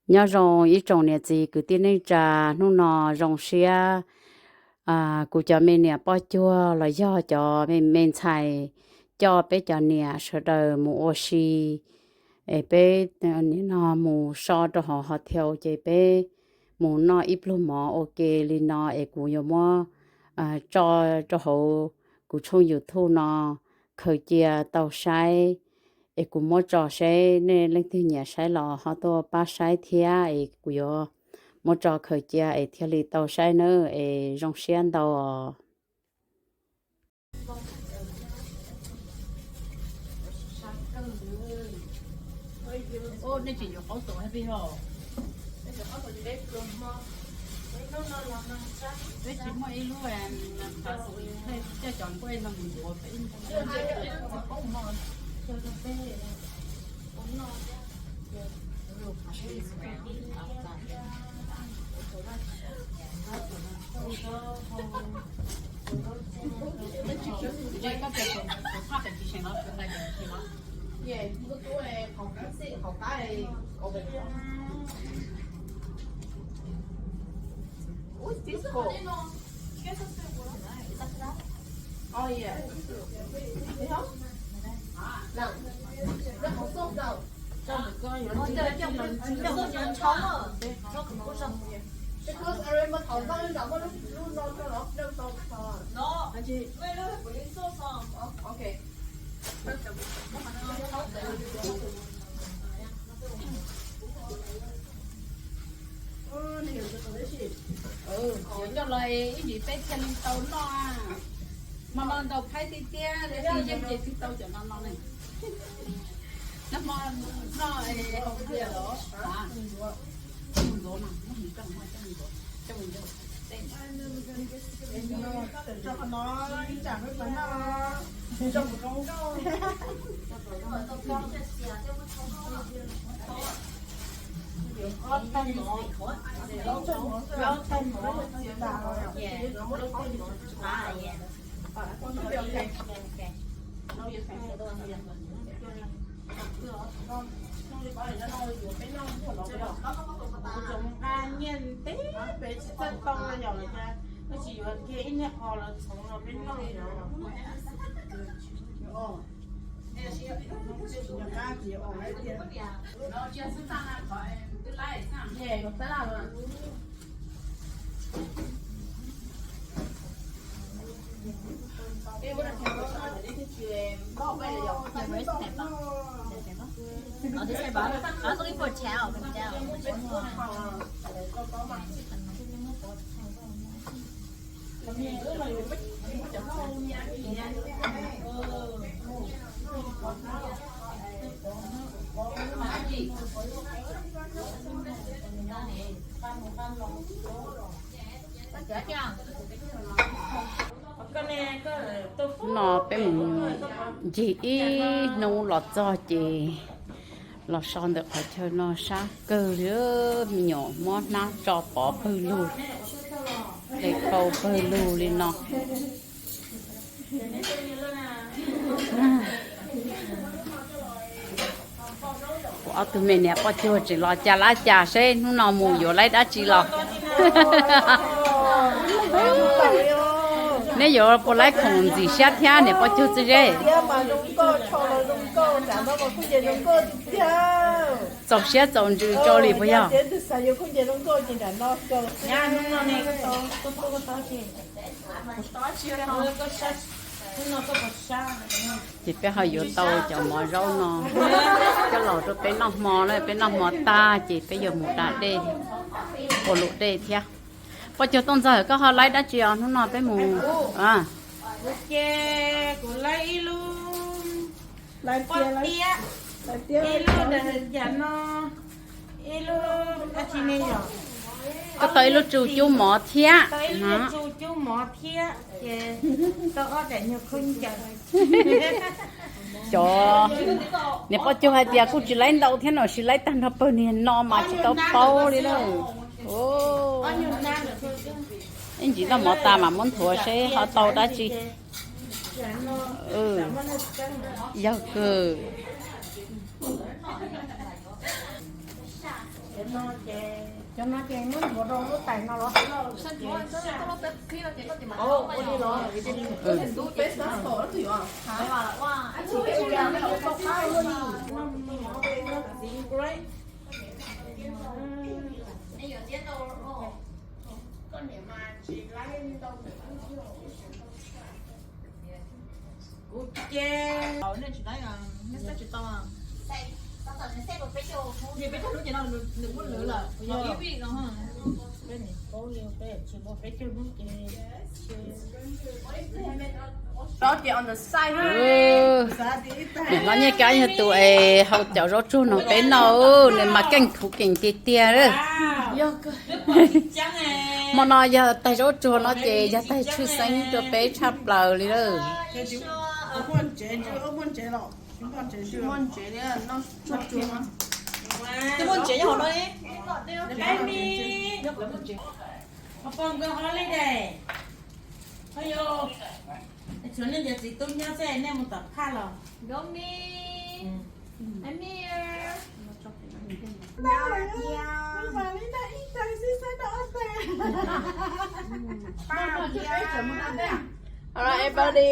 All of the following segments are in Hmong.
Nyob zoo ib tsoom niam txiv kwv tij neej tsa, hnub no zoo siab kuv cov me niam poj cuag los yog cov me ntxhais coj peb cov niam sawv daws mus ua si, es peb nim no mus so rau hauv hotel ces peb mus noj ib pluag mov ua ke li no es kuv yuav muab tso rau hauv kuv tshooj YouTube no, khaws cia tau saib, es kuv muab tso seb nej leej twg nyiam saib los ho tuaj pab saib thiab, es kuv yuav muab tso khaws cia es thiaj li tau saib nawb, es zoo siab ntau os. Nej tsis yuav qaub tus hais tias, peb tsis muaj ib lub, coj cov nquaj no mus nchuav peb. What's this called? Oh yeah. Thấy không? Nè, nó còn xốp đâu. Cho một con, cho con cháu. Because I remember thầu bao nhiêu đợt có lúc, lúc nó cho nó đâu tao thầu. Nó, anh chị. Ui, nó phải có lý do sao? Ờ, ok. Ua, nws yuav coj los ib ntsis peb thiaj li tau noj. Hmo no ntau phaib tiag tiag, leej twg yeej ces twb tau cov no no ne. Nag hmo noj hau tiag los, ntxuav mas muab hniav coj mus, coj mus ntxuav, coj mus ntxuav. Rau qhov no ib tsam peb puas noj, zoo nkauj. Ob tais mov, ob tais mov, kuv tseem nqa nyiaj teb pem tsis txawj tau yom, los cas koj tsis yuav kiag ib niag qos los txhoov los peb noj yom. Oh, this is Barbara. I was looking for a towel. Towel. No peb mus ncig ib hnub los txog ces los so ntawm qhov chaw no sab kawg li, me nyuam muab hnab tso pov pawg lug, qe kau pawg lug li no. Kuv ob tug me niam poj cuag tseem los cas lab cas seb hnub no mus yuav laib dab tsi los. Neb yuav puas laib khoom ntxim siab thiab niam poj cuag txwj zeb? Txaus siab txaus ntsws tso li puas yog? Ces peb ho yuav tau cov mov zaub no coj los rau peb noj hmo na, peb noj hmo tag ces peb yuav mus da dej, ua luam dej thiab. Poj cuag Tooj Ntxawg, koj ho laib dab tsi os? Hnub no peb mus, ces kuv laib ib lub pob tiab, ib lub daim yam no, ib lub dab tsi ne yom? Koj tau ib lub tsu cub mov thiab, tau ib lub tsu cub mov thiab ces tau ob daim nyuag khaub ncaws. Cov niam poj cuag hais tias kuj tsis laib ntau thiab no, sis laib tag nrho pawg niag no mas tsis tau paub li na. Ib ntsis noj mov tas mas muab nthuav seb ho tau dab tsi. Yog kawg. Cov no ces muab ntxuav rau lub tais no los? Ua li los? Kuv ces nej tsis tau, nej tsis tau. Peb caug lub ces no nws muaj lwm lawm, yog ib vij no. Peb caug lub ces. Rau ces on the side. Nim no Nyiaj Kab yog tus es hau cov zaub tsuag no peb noj, nws mas keej khuv keej tiag tiag. Hmo no yog tais zaub tsuag no ces yog tais tshwj xeeb rau peb tshaj plaws li lawm. Tshuav nej cov txiv tub nyob xwb nej mus tom phaj los? Hello everybody.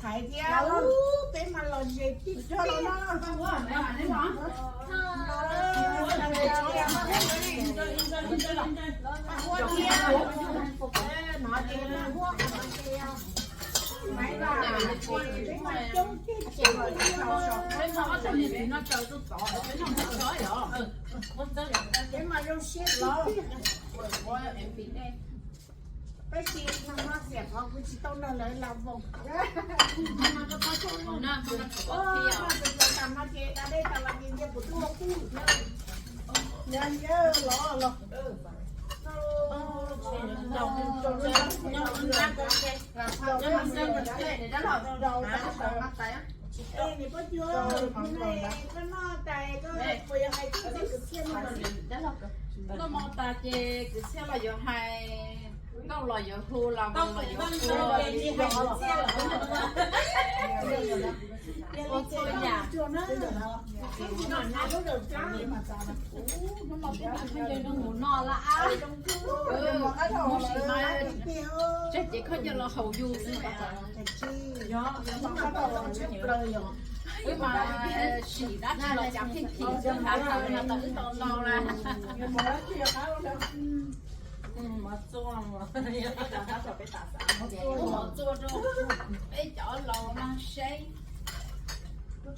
Thaiv thiab, peb mas los ze tib co los no. Peb mas zoo siab los. Peb tsis nag hmo xiam qhov kuv tsis tau nrog lawv la voos. Tam no ces da dej tas los ces cia kuv tuaj ua kuj. Los los. Noj hmo tas ces kwv txhiaj los yuav hais, nkauj los yuav hu, los voo los yuav hu. Mus noj lawm, mus sim mas tseg ces koj cia los haus yus xwb. Wb mas sim dab tsi los cas pheej thim xwb, hnav tawm no tawm wb tau no na. Ua mov txua rau peb cov laus no seb. Cov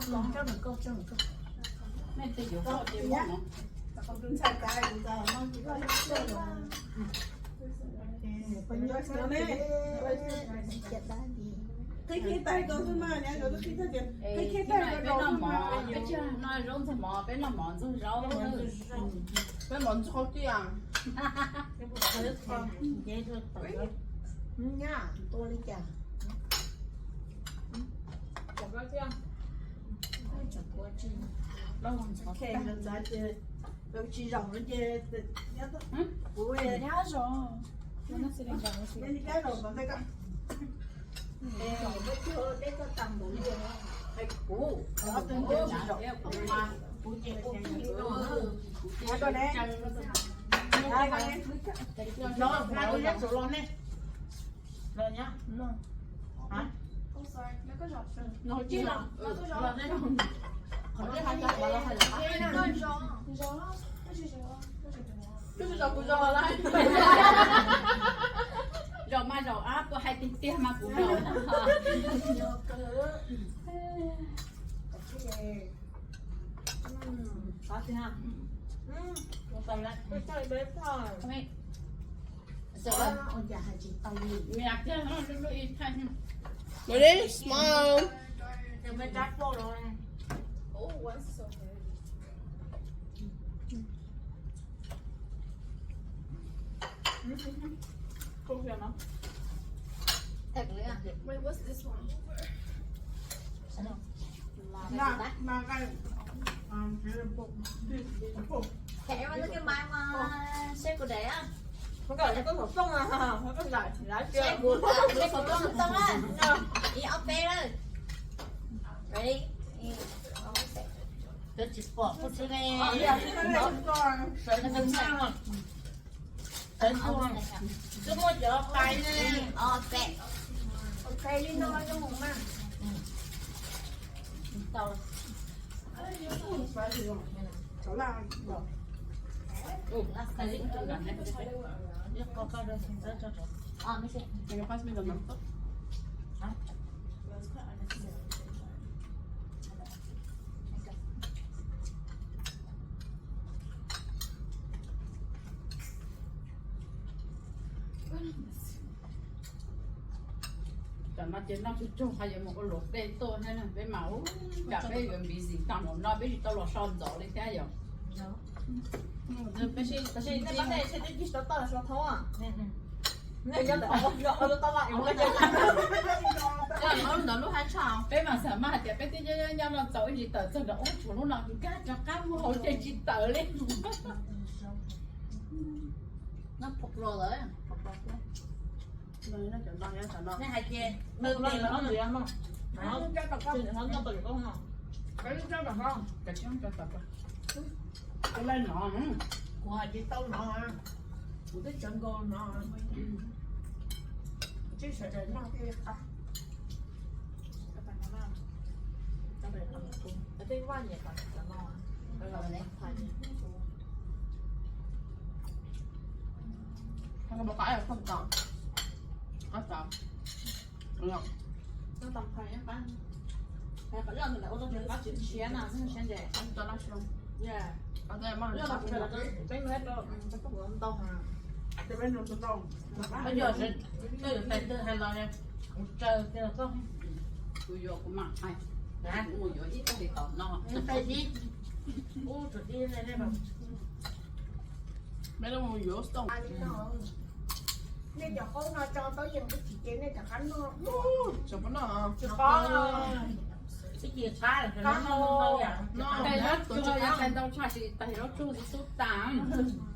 no, cov no koj no. Nej twg yuav koj ces muab no. Qhib qhib tais rau xwb mas, qhib qhib tais rau xwb mas. Peb tsis noj zaub ntxuag mov, peb noj mov ntxuag zaub. Peb mov ntxuag qhauv tiaj. Nyab tua li cas? Tsis zaum no ces kuv nyab zaum, nyab zaum tom ntej ko. Kuv, kuv ces kuv nyab zaum los ne. Los nyab. Twb tsis zaum kuv zaum lawm. Zaum mas zaum ab, puas hais tiag tiag mas kuv zaum. Ready? Smile. Wait, what's this one? Can everyone look at my one? Ntev, koj kawm koj khawv koob, koj ntev, seb kuv kawm kuv tej khawv koob tau, ib ob peb lawm. Ready? Twb tsis pom kuv xwb ne. Sawv, twb muaj cov pais ne. Ob peb. Tau. Tam no ces noj tsuag tsuag ho yuav mus ua luam dej tuaj thiab, peb mas ua cas peb yuav busy tag npaum no peb tsis tau los so ntxov li thiab yom. Tab sis nej pab tej tsis tau toj so thoob. Nej nyob ntawm ub, ntawm lub hab tshaj, peb mas xav mas hais tias peb twb nyob nyob nyob no txaus ib tsis tawm txog nram ub, tshuav lub no nkag rov qab mus hauv ces tsis tawm li. Nej hais tias, kuv hais tsis tau no, kuv twb tsawv nkaus no, kuv twb sawv daws noj thiaj li qab. Koj yuav tais twg hais los, kuv yuav kuv mam hais, kuv mus yuav ib tug li tom no. Peb mus yuav xwb. Nej cov qaub no tso tau yeej ib chim ces nej rov qab noj. Tsis pub noj. Tais zaub tsuag yuav tais ntau tshaj sis tais zaub tsuag xwb xub tas.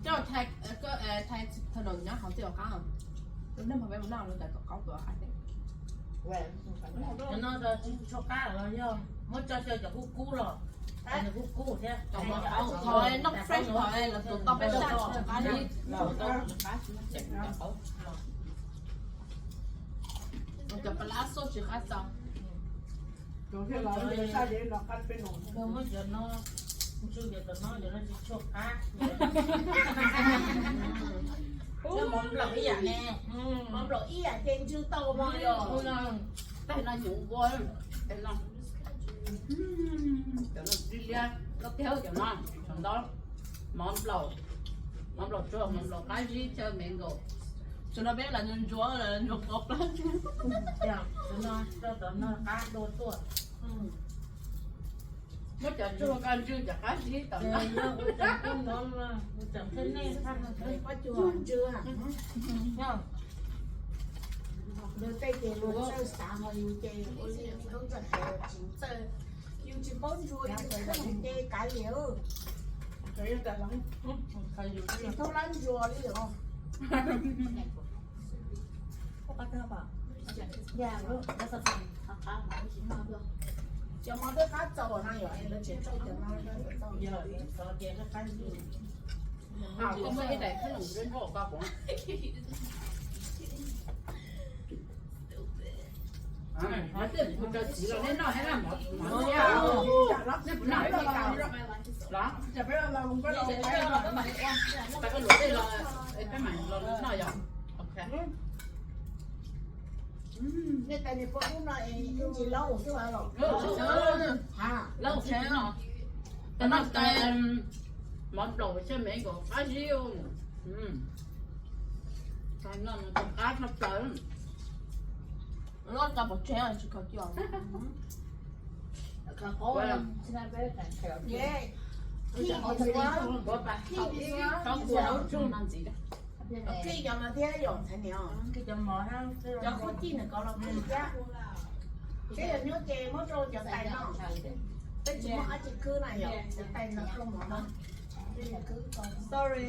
Coj thais los nyob hauv tej qab. Tus neeg pom peb mus noj lawv tais qaub tuaj qab. Cov no tsis tshua qab los yog muab tso xyaw cov kub kub los, cov kub kub thiab. Qhov noj fresh qhov lawv tus tau peb tsa tsis qab li. Cov pab lab xub tsis qab txaus. Muab cov no, ntsw cov no, cov no tsis tshua qab. Cov mov nplaum ib yam ne, mov nplaum ib yam ces ntsw tau mog yom. Tais no nyuv ua, tais no, cov no dib liab, loj tiag cov no, cov ntau, mov nplaum, mov nplaum tsuag, mov nplaum qab zib chaw me nkaus. Tam no peb lam ntsuas ntsuas qhov plab. Cov no, cov no qab dua tuaj. Muab cov tsuag ko ntsw cov qab zib tom no. Ntsw, ntsw. Luag tej ces luag txawj xav, ho yus ces ua li tsis txawj xav, tsis txawj, yus tsis paub ntsuas, yus tsis txawj ces kav liam. Tsis txhob lab ntsuas li os. Cov mov twb qab txaus no yom, lawv tseem tso cov no. Koj muab ib daim khaub noom nrog koj puas? Mov tej kuv tso txiv los nej noj thiab na, mov thiab. Nej puas noj los? Peb luam tej los peb mam los noj yom. Nej tais niag poj ub no es yeej tsis laub xwb los? Laub no, tais no tais mov nplaum xyaw me nkaus qab zib. Tais no qab tshaj plaws. Loj tau pov tseg tsis khaws coj. Qhib cov no thiab yom, ntxhais niam, cov khuj cij nws ko los khuj thiab. Peb yog nyuaj ces muab rau cov tais no. Peb tsis muaj dab tsi khwb na yom, cov tais no rau mov no. Sorry.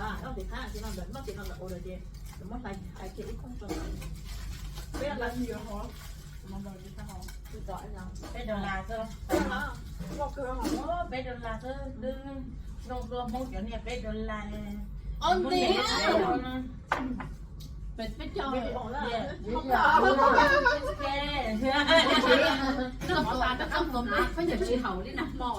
ntawd, noj tim thab tim no ntawd, noj tim no ntawd ua lawm ces lawv muab hlais hais kiag ib khooj rau ntawd. Peb dollar xwb, peb dollar xwb, twb zoo dua Hmoob cov niag peb dollar. Peb, peb caug. Koj tus mas koj nyuam tsis haum li nag hmo.